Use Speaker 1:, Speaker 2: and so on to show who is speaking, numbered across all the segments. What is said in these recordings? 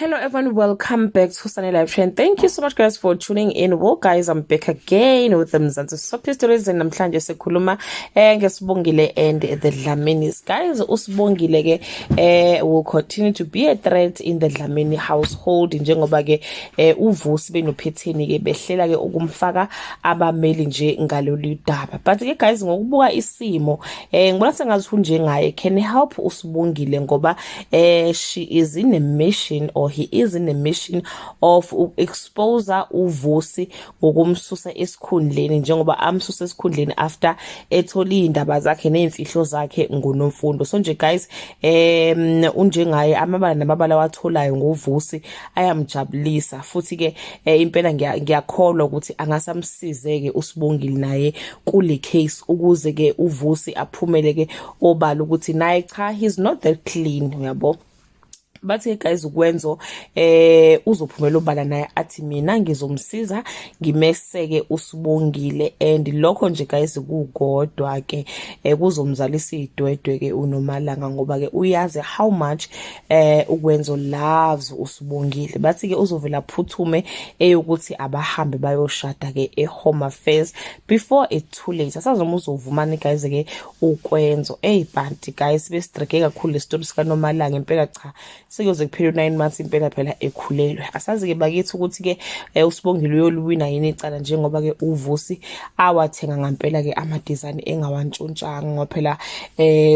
Speaker 1: Hello everyone, welcome back to Sunny Live Trend. Thank you so much, guys, for tuning in. Well guys, I'm back again with the Mzansi Soapie Stories and namhlanje sikhuluma ngeSibongile and the Dlaminis. Guys, uSibongile ke will continue to be a threat in the Dlamini household njengoba ke uVusi benoPhetheni ke behlela ke ukumfaka abameli nje ngalolu daba. But ke guys, ngokubuka isimo ngibona sengathi unjengaye can help uSibongile ngoba she is in a mission or he is in a mission of expose uVusi ngokumsusa esikhundleni, njengoba amsusa esikhundleni after ethola indaba zakhe nezimfihlo zakhe ngoNomfundo. So nje guys, unjengaye amabala namabala watholayo ngoVusi ayamjabulisa futhi ke impela ngiyakholwa ukuthi angasamsize ke uSibongile naye kule case ukuze ke uVusi aphumele ke obala ukuthi naye cha, he's not that clean, uyabo. Bathi guys, uKwenzo uzophumela obala naye athi mina ngizomsiza ngimeseke uSibongile, and lokho nje guys kukodwa ke kuzomzalisa idwedwe ke uNomalanga ngoba ke uyazi how much uKwenzo loves uSibongile. Bathi ke uzovela phuthume eyokuthi abahambe bayoshada ke eHome Affairs before it too late. Asazi noma uzovumani guys ke uKwenzo. Hey, but guys, besidrage kakhulu lesitori sika Nomalanga impela. Cha, sekuyoze kuphele u9 months impela phela ekhulelwe. Asazi ke bakithi ukuthi ke uSibongile uyoluwina yini icala njengoba ke uVusi awathenga ngempela ke ama design engawantshontshanga, ngoba phela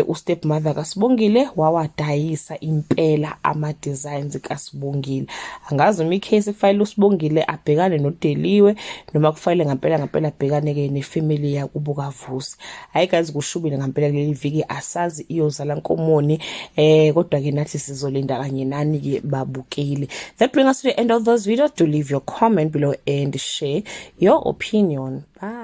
Speaker 1: ustep mother kaSibongile wawadayisa impela ama designs kaSibongile. Angazi uma icase file uSibongile abhekane noDeliwe noma kufanele ngempela ngempela abhekane ke nefamily yakubo kaVusi. Hayi guys, kushubile ngempela kuleli viki, asazi iyozala nkomoni, kodwa ke nathi sizolinda kanye nani ke babukeli. That brings us to the end of this video. Do leave your comment below and share your opinion. Bye.